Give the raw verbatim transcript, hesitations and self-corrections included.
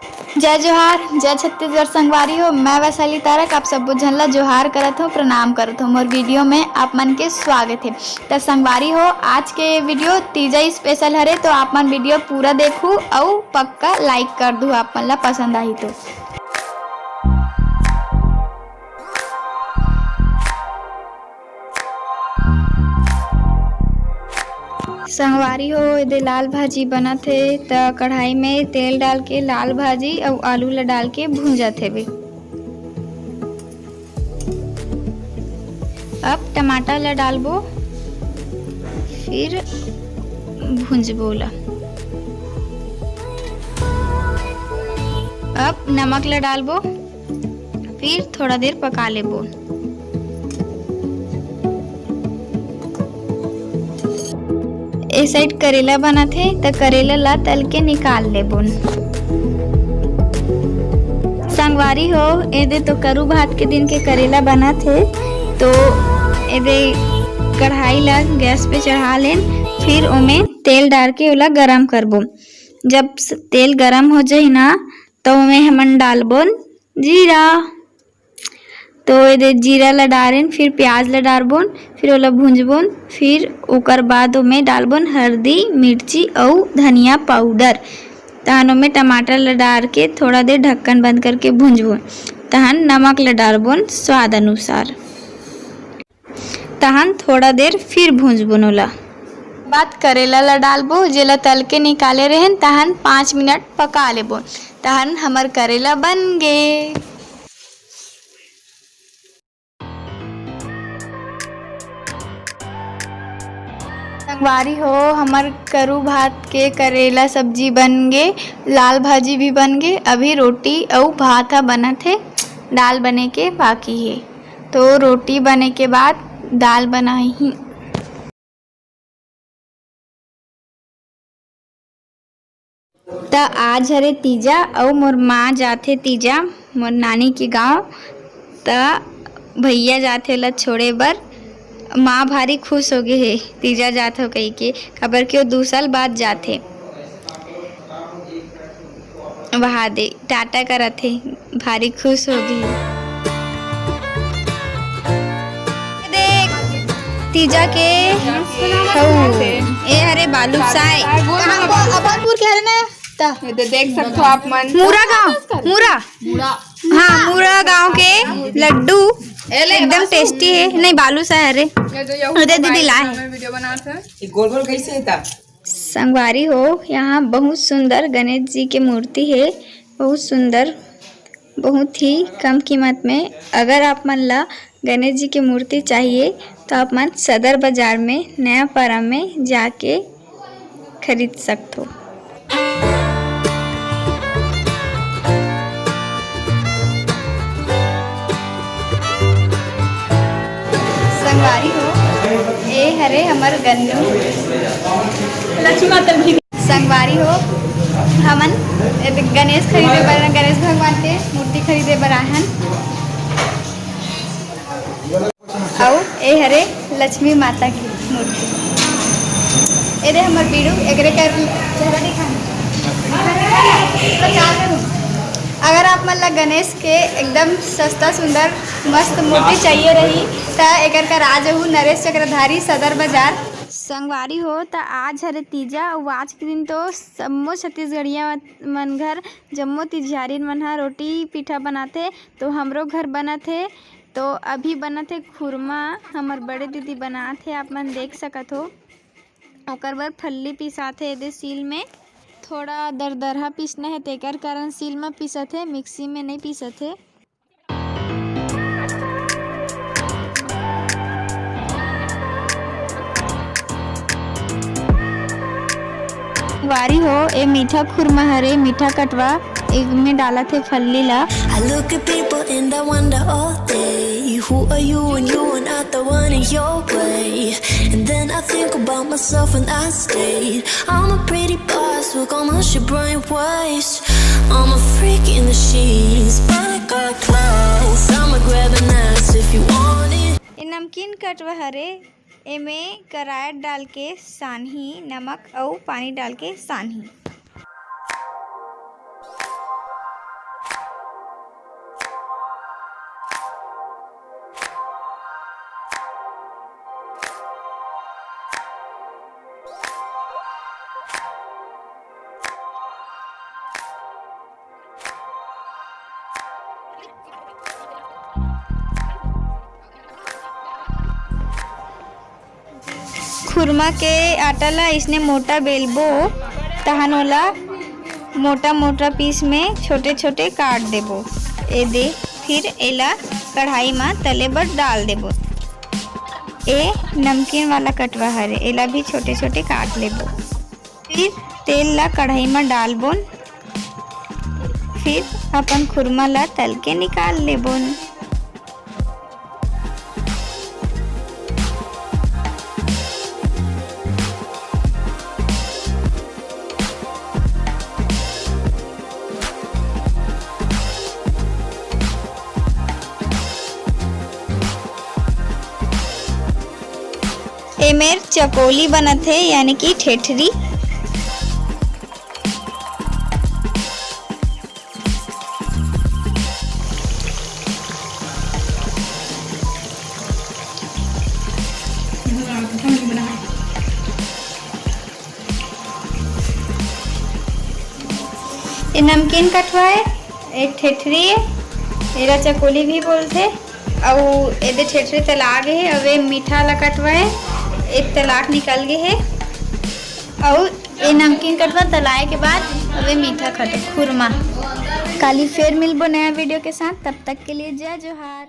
जय जोहार, जय छत्तीसगढ़ संगवारी हो। मैं वैशाली तारक आप सबो झन ला जोहार करत हूँ, प्रणाम करत हूँ। मोर वीडियो में आप मन के स्वागत है। त संगवारी हो, आज के वीडियो तीजा स्पेशल हरे, तो आप मन वीडियो पूरा देखू अउ पक्का लाइक कर दू, आप मन ला पसंद आही तो। संगवारी हो, एदे लाल भाजी बनत हे, त कढ़ाई में तेल डाल के लाल भाजी अउ आलू ला डाल के भूंजत हेबे। अब टमाटर ला डालबो, फिर भूंजबो ओला। अब नमक ला डालबो, फिर थोड़ा देर पका लेबो। ए साइड करेला बनत हे, त करेला ला तल के निकाल लेबोन। संगवारी हो, एदे तो करू भात के दिन के करेला बनत हे, तो एदे कढ़ाई ला गैस पे चढ़ा लेन, फिर ओमे तेल डाल के ओला गरम करबो। जब स-, तेल गरम हो जाही ना, त ओमे हमन डालबोन जीरा। तो एदे जीरा ला डारेन, फिर प्याज ला डारबोन, फिर ओला भूंजबोन, फिर ओकर बाद ओमे डालबोन हल्दी, मिर्ची अउ धनिया पाउडर। तहन ओमे टमाटर ला डार के थोड़ा देर ढक्कन बंद करके भूंजबोन। तहन नमक ला डारबोन स्वाद अनुसार। तहन थोड़ा देर फिर भूंजबोन ओला। बाद करेला ला डालबो, जेला तल के निकाले रहेन, तहन पाँच मिनट पका लेबो। तहन हमर करेला बन गे। संगवारी हो, हमर करू भात के करेला सब्जी बन गे, लाल भाजी भी बन गे। अभी रोटी अउ भात ह बनत हे, दाल बने के बाकी हे। तो रोटी बने के बाद दाल बनाही। त आज हरे तीजा अउ मोर माँ जाथे तीजा मोर नानी के गाँव। त भैया जाथे ओला छोड़े बर। माँ भारी खुश हो गे हे तीजा जात हो कहिके, काबर कि वो दू साल बाद जाथे। वहा दे टाटा करत हे, भारी खुश हो गे। देख, तीजा के हऊ, ए हरे बालूशाही। अभनपुर के हरे ना, त ये दे देख सकथो आप मन। मुरा गांव, मुरा। हाँ, मुरा गांव के लड्डू एकदम टेस्टी है। नहीं, बालूशाही हरे। ये दे दीदी लाए। वीडियो बनात हे। ये गोल गोल कैसे हे ता? संगवारी हो, यहाँ बहुत सुंदर गणेश जी के मूर्ति हे, बहुत सुंदर, बहुत ही कम कीमत में। अगर आप मन ला गणेश जी के मूर्ति चाहिए, तो आप मन सदर बाजार में नया पारा में जाके खरीद सकथो। संगवारी हो, ए हरे हमर गन्नू। लक्ष्मी माता भी। संगवारी हो, हमन ए गणेश खरीदे बर, गणेश भगवान के मूर्ति खरीदे बर आए हन। अउ ए हरे लक्ष्मी माता के मूर्ति। ए दे हमर बीड़ू, एकरे कर चेहरा दिखा। अगर आप मन ला गणेश के एकदम सस्ता, सुंदर, मस्त मूर्ति चाहिए रही, त एकर कर आ जहू नरेश चक्रधारी सदर बाजार। संगवारी हो, त आज हरे तीजा, अउ आज के दिन तो सम्मो छत्तीसगढ़िया मन घर जम्मो तिजहारिन मन ह रोटी पीठा बनाथे, तो हमरो घर बनत हे। तो अभी बनत हे खुरमा, हमर बड़े दीदी बनात हे, आप मन देख सकत हो। ओकर बर फल्ली पिसात हे एदे सील में, थोड़ा दरदरहा पीसना हे, तेकर कारण सील में पीसत हे, मिक्सी में नहीं पीसत हे। वारी हो, ए मीठा खुरमा हरे, मीठा कटवा, एक में डालत हे फल्ली ला। I look at people and I wonder all day, who are you when you are not the one in your way? And then I think about myself and I stay. I'm a pretty boss, look almost your brain waves. I'm a freak in the sheets, but I got class. I'ma grab an ass if you want it. ए नमकीन कटवा हरे, एमे करायत डाल के सानही, नमक अउ पानी डाल के सानही। खुरमा के आटा ला इसने मोटा बेलबो, तहन ओला मोटा मोटा पीस में छोटे छोटे काट देबो। ए दे, फिर एला कढ़ाई मा तले बर डाल देबो। ए नमकीन वाला कटवा हरे, एला भी छोटे छोटे काट लेबो। फिर तेल ला कढ़ाई मा डालबोन, फिर अपन खुरमा ला तल के निकाल लेबोन। एमेर चकोली बनत हे, यानी कि ठेठरी। ये नमकीन कटवा है, एक ठेठरी है, एला चकोली भी बोलथे। अउ एदे ठेठरी तला गे हे, अउ ये मीठा ला कटवा है, एक तलाक निकल गे हे। अउ ये नमकीन कटवा तलाए के बाद अउ ये मीठा खट खुरमा। काली फेर मिलबो नया वीडियो के साथ, तब तक के लिए जय जोहार।